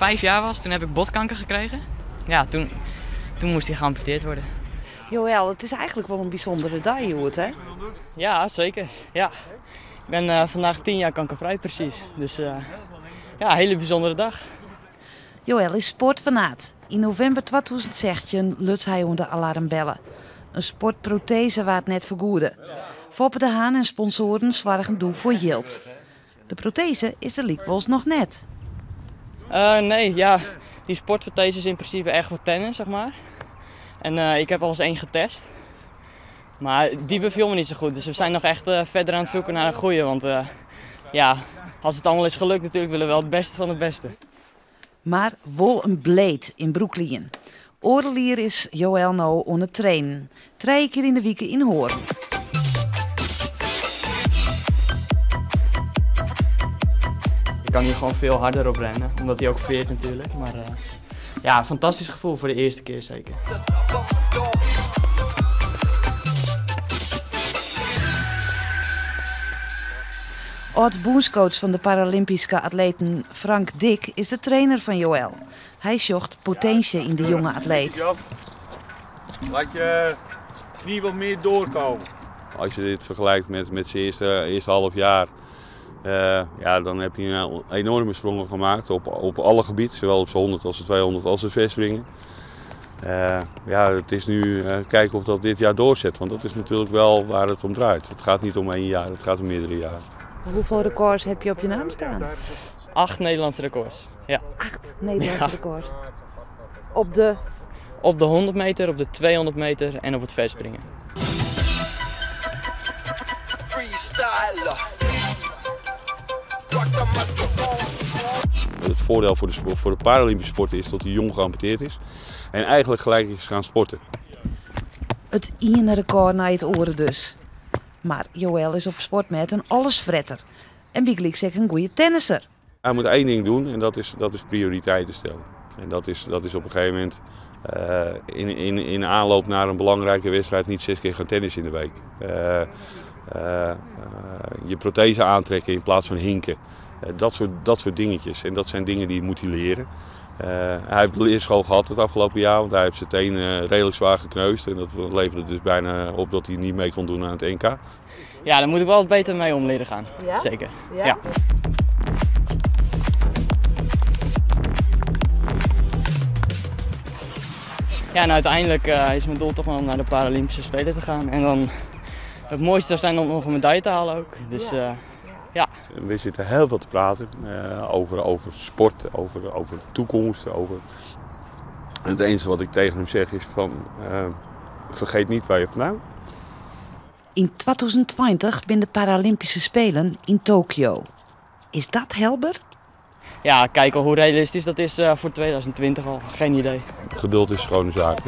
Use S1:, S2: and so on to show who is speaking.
S1: 5 jaar was, toen heb ik botkanker gekregen. Ja, toen moest hij geamputeerd worden.
S2: Joël, it is eigentlik wol in bysûndere dei, hjoed, hè?
S1: Ja, zeker. Ja. Ik ben vandaag 10 jaar kankervrij precies. Dus ja, hele bijzondere dag.
S2: Joël is sportfanaat. Yn novimber 2016 luts hy oan de alarmbellen. In sportproteze waard net fergoede. Foppe de Haan en sponsoaren soargen doe foar jild. De proteze is der lykwols noch net.
S1: Nee, ja, die sportprothese is in principe echt voor tennis, zeg maar. En ik heb al eens één getest. Maar die beviel me niet zo goed. Dus we zijn nog echt verder aan het zoeken naar een goede. Want ja, als het allemaal is gelukt natuurlijk, willen we wel het beste van het beste.
S2: Mar wol in blade yn brûklien. Oardel jier is Joël no oan it trainen. Trije kear yn de wike yn Hoorn.
S1: Ik kan hier gewoon veel harder op rennen, omdat hij ook veert natuurlijk. Maar ja, fantastisch gevoel voor de eerste keer zeker.
S2: Ald-bûnscoach fan de Paralympyske atleten Frank Dik is de trainer fan Joël. Hy sjocht potinsje yn de jonge atleet.
S3: Laat je knie wat meer doorkomen.
S4: Als je dit vergelijkt met zijn eerste half jaar, ja, dan heb je een enorme sprongen gemaakt op alle gebieden, zowel op zijn 100 als de 200 als de verspringen. Ja, het is nu kijken of dat dit jaar doorzet, want dat is natuurlijk wel waar het om draait. Het gaat niet om één jaar, het gaat om meerdere jaren.
S2: Hoeveel records heb je op je naam staan?
S1: Acht Nederlandse records. Ja.
S2: Acht Nederlandse records. Op de?
S1: Op de 100 meter, op de 200 meter en op het verspringen.
S5: Freestyler. Rock the microphone.
S4: Het voordeel voor de Paralympische sport is dat hij jong geamputeerd is en eigenlijk gelijk is gaan sporten.
S2: It iene rekôr nei it oare dus. Mar Joël is op sportmêd in allesfretter. En bygelyks ek in goede tennisser.
S4: Hij moet één ding doen en dat is prioriteiten stellen. En dat is op een gegeven moment in aanloop naar een belangrijke wedstrijd niet zes keer gaan tennissen in de week. Je prothese aantrekken in plaats van hinken. Dat soort dingetjes. En dat zijn dingen die moet hij leren. Hij heeft de leerschool gehad het afgelopen jaar, want hij heeft zijn teen redelijk zwaar gekneusd. En dat leverde dus bijna op dat hij niet mee kon doen aan het NK.
S1: Ja, daar moet ik wel wat beter mee om leren gaan.
S2: Ja?
S1: Zeker.
S2: Ja?
S1: Ja. Ja, en uiteindelijk is mijn doel toch wel om naar de Paralympische Spelen te gaan. En dan het mooiste zou zijn om nog een medaille te halen ook. Dus ja.
S4: We zitten heel veel te praten over sport, over de toekomst. En het enige wat ik tegen hem zeg is van, vergeet niet waar je vandaan komt.
S2: Yn 2020 binne de Paralympyske Spelen yn Tokio. Is dat helber?
S1: Ja, kijken hoe realistisch dat is voor 2020 al. Geen idee.
S4: Geduld is schone zaak.